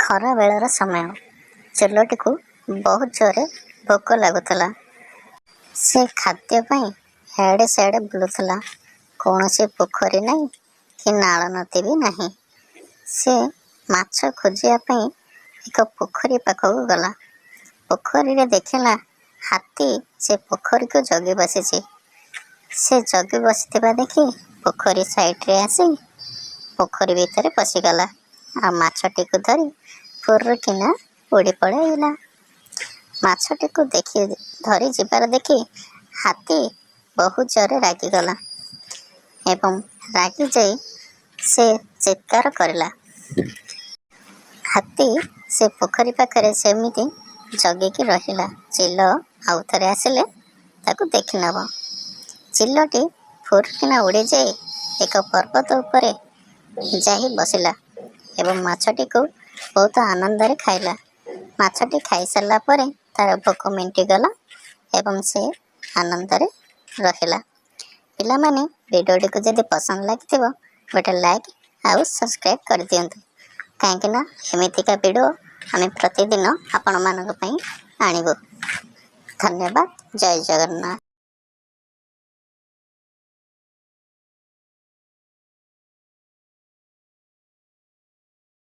ଖରାବେଳର ସମୟ। ଚିଲଟିକୁ ବହୁତ ଜୋରରେ ଭୋକ ଲାଗୁଥିଲା। ସେ ଖାଦ୍ୟ ପାଇଁ ଇଆଡ଼େ ସିଆଡ଼େ ବୁଲୁଥିଲା। କୌଣସି ପୋଖରୀ ନାହିଁ କି ନାଳ ନଦୀ ବି ନାହିଁ। ସେ ମାଛ ଖୋଜିବା ପାଇଁ ଏକ ପୋଖରୀ ପାଖକୁ ଗଲା। ପୋଖରୀରେ ଦେଖିଲା, ହାତୀ ସେ ପୋଖରୀକୁ ଜଗି ବସିଛି। ସେ ଜଗି ବସିଥିବା ଦେଖି ପୋଖରୀ ସାଇଡ଼ରେ ଆସି ପୋଖରୀ ଭିତରେ ପଶିଗଲା ଆଉ ମାଛଟିକୁ ଧରି ଫୁର୍କିନା ଉଡ଼ି ପଳାଇଲା। ମାଛଟିକୁ ଦେଖି ଧରି ଯିବାର ଦେଖି ହାତୀ ବହୁତ ଜୋରରେ ରାଗିଗଲା ଏବଂ ରାଗି ଯାଇ ସେ ଚିତ୍କାର କରିଲା। ହାତୀ ସେ ପୋଖରୀ ପାଖରେ ସେମିତି ଜଗିକି ରହିଲା, ଚିଲ ଆଉ ଥରେ ଆସିଲେ ତାକୁ ଦେଖିନେବ। ଚିଲଟି ଫୁର୍କିନା ଉଡ଼ିଯାଇ ଏକ ପର୍ବତ ଉପରେ ଯାଇ ବସିଲା ଏବଂ ମାଛଟିକୁ ବହୁତ ଆନନ୍ଦରେ ଖାଇଲା। ମାଛଟି ଖାଇସାରିଲା ପରେ ତାର ଭୋକ ମେଣ୍ଟିଗଲା ଏବଂ ସେ ଆନନ୍ଦରେ ରହିଲା। ପିଲାମାନେ, ଭିଡ଼ିଓଟିକୁ ଯଦି ପସନ୍ଦ ଲାଗିଥିବ, ଗୋଟେ ଲାଇକ୍ ଆଉ ସବସ୍କ୍ରାଇବ୍ କରିଦିଅନ୍ତୁ, କାହିଁକିନା ଏମିତିକା ଭିଡ଼ିଓ ଆମେ ପ୍ରତିଦିନ ଆପଣମାନଙ୍କ ପାଇଁ ଆଣିବୁ। ଧନ୍ୟବାଦ, ଜୟ ଜଗନ୍ନାଥ।